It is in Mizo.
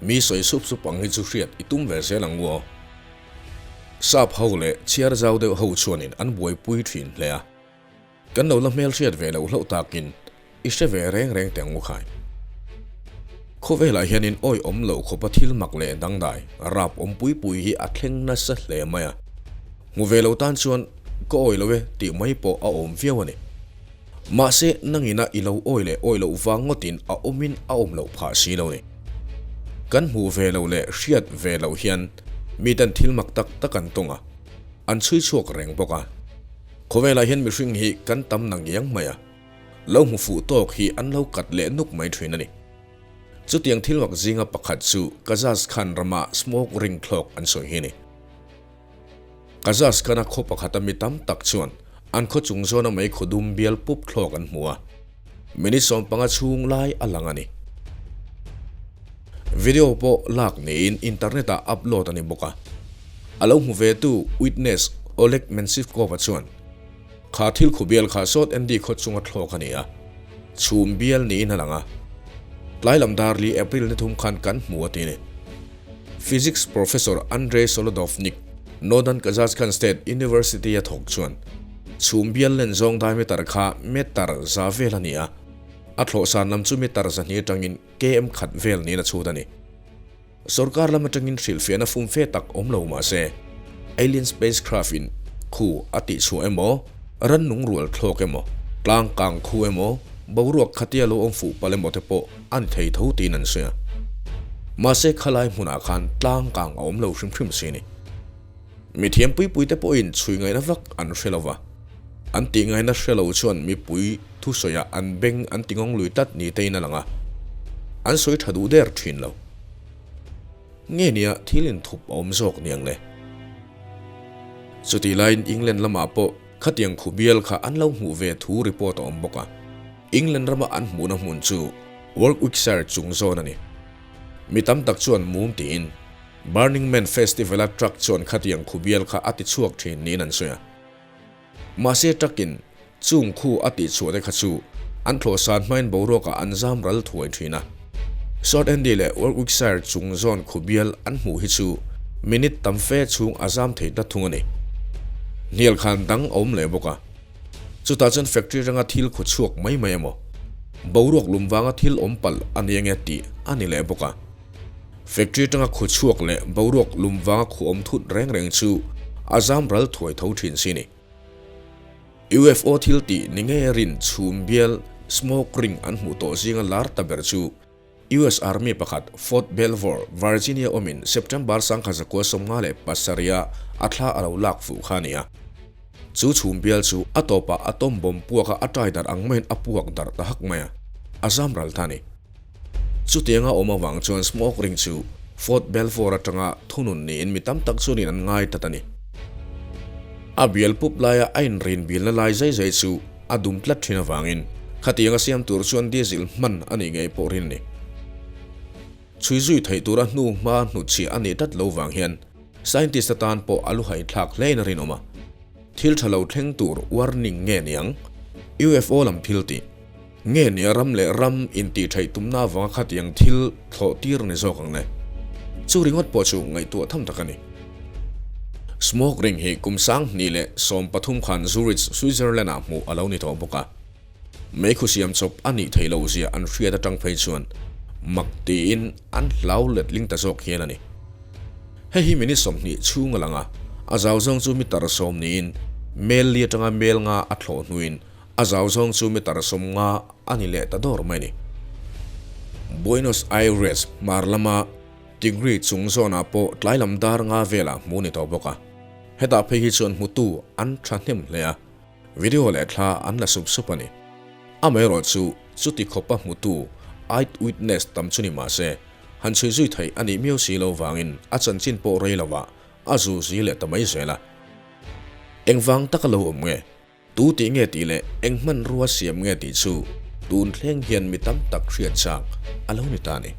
Mi sawi sup sup ang hi chu hriat i tum ve zel ang u aw. Sap ho leh chhiar zau deuh ho chuanin an buaipui thin hle a. Kan lo la hmelhriat ve loh hlauh takin i hre ve reng reng teh ang u khai. Khawvelah hianin awi awm loh khawpa thil mak leh dangdai rap awm pui pui hi a thleng nasa hle mai a. Hmu ve lo tan chuan ka awi lo e tih mai pawh a awm viau a ni. Mahse nangina i lo awi leh awi loh vang ngawtin a awmin a awm loh phah si lo ni. Kan hmuh ve loh leh hriat ve loh hian miten thil mak tak tak an tawng a, an chhui chhuak reng bawk a. Khawvelah hian mihring hi kan tam na ngiang mai a, lo hmu fuh tawk hi an lo kat leh nuk mai thin a ni. Chutiang thil mak zinga pakhat chu Kazakhstan rama smoke ring thlawk an sawi hi a ni. Kazakhstan-a khaw pakhata mi tam tak chuan an khaw chung zawna mei khaw dum bial pup thlawk an hmu a, minute 15 chhung lai a lang a ni. Video pawh lak niin internet-ah upload a ni bawk a. A lo hmu ve tu witness Oleg Mensivkov-a chuan, Kha thil khu bial kha sawt Andy khaw chunga thlawk a ni a, chhum bial niin a lang a. Tlai lam dar li April ni thum khan kan hmu a ti ni. Physics Professor Andrei Solodovnik, Northern Kazakhstan State University-a thawk chuan, Chhum bial len zawng diameter kha meter za vel a ni a, a thlawh san lam chu meter 200 atangin KM khat vel niin a chhut a ni. Sorkar lam atangin hrilhfiahna fum fe tak awm lo mah se, alien spacecraft in khu a tihchhuah emaw, rannung rual thlawk emaw, tlang kang khu emaw, boruak khatia lo awm fuh palh emaw te pawh a ni thei tho tiin an sawi a. Mahse khalai hmunah khan tlang kang a awm lo hrim hrim si a ni. Mithiam puipui te pawhin chhui ngaihna vak an hre lo va, an tih ngaihna hre lo chuan mipui thusawiah an beng an ti ngawng lui tlat ni tein a lang a, an sawi tha duh der thin lo. Nge nia thil inthup a awm zawk niang le? Chutih laiin England lamah pawh khatiang khu bial kha an lo hmuh ve thu report a awm bawk a, England rama an hmuhna hmun chu Warwickshire chung zawn a ni. Mi tam tak chuan mum tiin Burning Man Festival-a truck chuan khatiang khu bial kha a ti chhuak thin niin an sawi a. Mahse truck-in chung khu a tih chhuah te kha chu an thlawh san hmain boruakah an zam ral thuai thin a. South Andy leh Warwickshire chung zawn khu bial an hmuh hi chu minute tam fe chhung a zam thei ta thung a ni. Hnial khan dang a awm leh bawk a. Chutah chuan factory ranga thil khu chhuak mai mai emaw, boruak lum vanga thil awm palh a ni ange tih a ni leh bawk a. Factory atanga khu chhuak leh boruak lum vanga khu awm thut reng reng chu a zam ral thuai tho thin si ni. UFO thil tih ni nge rin chhum bial smoke ring an hmuh tawh zinga lar ta ber chu US Army pakhat Fort Belvoir, Virginia awmin September 1957 a a thla a lo lak fuh kha a ni a. Chu chhum bial chu a tawpah atom bomb puaka a tai darh ang maiin a puak darh ta hak mai a, a zam ral ta a ni. Chutianga awm avang chuan smoke ring chu Fort Belvoir atanga thunun niin mi tam tak chuanin an ngai tlat a ni. A bial pup laia a inrin bilna lai zai zai chu a dum tlat thin avangin khatianga siam tur chuan diesel hman a nih ngei pawh rin a ni. Chhui zui theih tura hnu hma hnutchhiah a nih tlat lo vang hian scientist atan pawh a lu haithlak hlein a rinawm a. Thil tha lo thleng tur warning nge niang? UFO lam thil tih. Nge nia ram leh ram intih theih tumna avanga khatiang thil thlawh tir ni zawk ang le? Chu ringawt pawh chu ngaihtuah tham tak a ni. Smoke ring hi kum 2013 khan Zurich, Switzerland-ah hmuh a lo ni tawh bawk a. Meikhu siam chawp a nih theih loh zia an hriat atang phei chuan mak tiin an hlau letling ta zawk hian a ni. Hei hi minute 20 chhung a lang a, a zau zawng chu meter 10 niin mel li atanga mel nga a thlawh hnuin A zau zawng chu meter 50 a ni leh ta dawr mai a ni. Buenos Aires hmar lama Tigre chung zawnah pawh tlai lam dar nga velah hmu ni tawh bawk a. Hetah phei hi chuan hmutu an tha hnem hle a, video leh thla an la sup sup a ni. Amaherawh chu chuti khawpa hmutu eye witness tam chu ni mah se, han chhui zui theih a nih miau si lo vangin a chanchin pawh rei lovah a zu zi leh ta mai zel a. Engvang taka lo awm nge? Tu tih nge tih leh eng hmanrua siam nge tih chu tun thleng hian mi tam tak hriat chak a lo ni ta a ni.